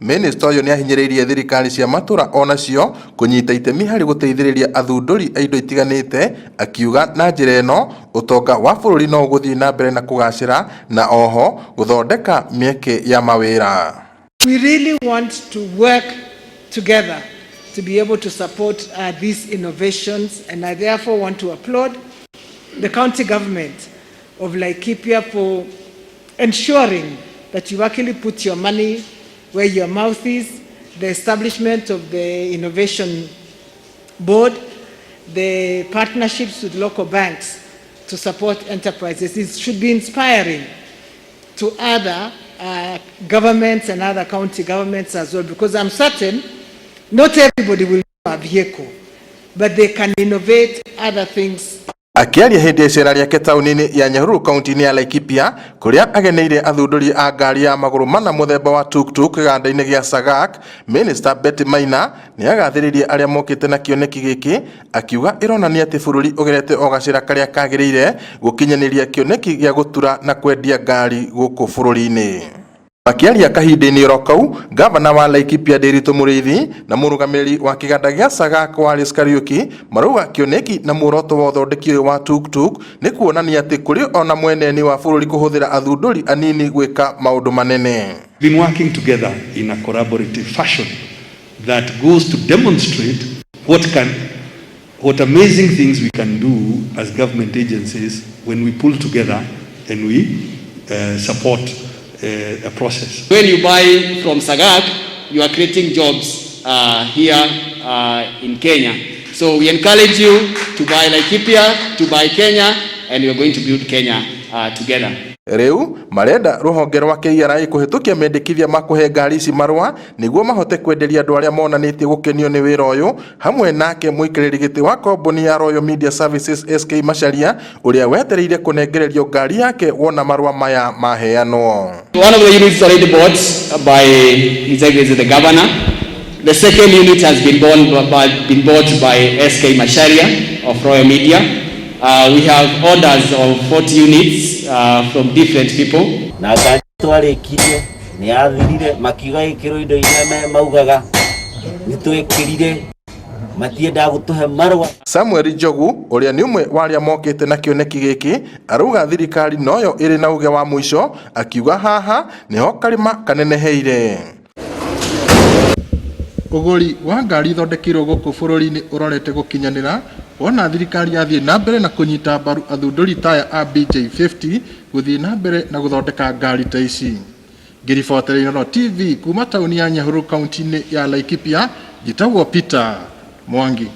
Minista ũyũ nĩahinyĩrĩirie thirikari cia matũra onacio kũnyita itemi harĩ gũteithĩrĩria athundũri a indo itiganĩte, akiuga na njĩra ĩno ũtonga wa bũrũri no ũgũthiĩ na mbere na kũgacĩra na oho gũthondeka mĩeke ya mawĩra. We really want to work together to be able to support these innovations, and I therefore want to applaud the county government of Laikipia for ensuring that you actually put your money where your mouth is, the establishment of the innovation board, the partnerships with local banks to support enterprises. It should be inspiring to other governments and other county governments as well, because I'm certain not everybody will have a vehicle, but they can innovate other things. Akĩaria hĩndĩ ya icera rĩake taũni-inĩ ya Nyahururu, kaunti-inĩ ya Laikipia, kũrĩa ageneire athundũri a ngari ya magũrũ mana mũthemba wa tuk-tuk kĩganda-inĩ gĩa Sagak, Minister Betty Maina nĩagathĩrĩirie arĩa mokĩte na kĩoneki gĩkĩ, akiuga ĩronania atĩ bũrũri ũgerete o gacĩra karĩa kagĩrĩire gũkinyanĩria kĩoneki gĩa gũtura na kwendia ngari gũkũ bũrũri-inĩ. Makĩaria kahinda-inĩ oro kau, gavana wa Laikipia Ndiritu Mũrĩithi na mũrũgamĩrĩri wa kĩganda gĩa Sagak Wallace Kariuki marauga kĩoneki na muoroto wa ũthondeki ũyũ wa tuk-tuk nĩ kuonania atĩ kũrĩ ona mweneni wa bũrũri kũhũthĩra athundũri anini gwĩka maũndũ manene. Been working together in a collaborative fashion that goes to demonstrate what amazing things we can do as government agencies when we pull together and we support a process. When you buy from Sagak, you are creating jobs here in Kenya. So we encourage you to buy Laikipia, to buy Kenya, and we are going to build Kenya together. Rĩu marenda rũhonge rwa KRA kũhĩtũkia mendekithia ma kũhe ngari ici marũa nĩguo mahote kwenderia andũ arĩa monanĩtie gũkenio nĩ wĩra ũyũ, hamwe nake mũikarĩri gĩtĩ wa kambuni ya Royal Media Services SK Macharia, ũrĩa wetereire kũnengererio ngari yake wona marũa maya maheanwo. One of the units already bought by His Excellency the Governor. The second unit has been bought by SK Macharia of Royal Media. We have orders of 40 units from different people. Na ngari twarĩkirie nĩ yathirire, makiuga ĩkĩrwo indo iria maugaga nĩ twekĩrire, matiendaga gũtũhe marũa. Samuel Njogu, ũrĩa nĩ ũmwe wa arĩa mokĩte na kĩoneki gĩkĩ, arauga thirikari noyo ĩrĩ na uge wa mũico, akiuga haha nĩho karĩma kaneneheire. Ũgũri wa ngari ithondekeirwo gũkũ bũrũri-inĩ ũrorete gũkinyanĩra wona thirikari yathiĩ na mbere na kũnyita mbaru athundũri taya a BJ50 gũthiĩ na mbere na gũthondeka ngari ta ici. Ngĩribotera Inooro TV kuma taũni ya Nyahururu, kaunti-inĩ ya Laikipia, njĩtagwo Peter Mwangi.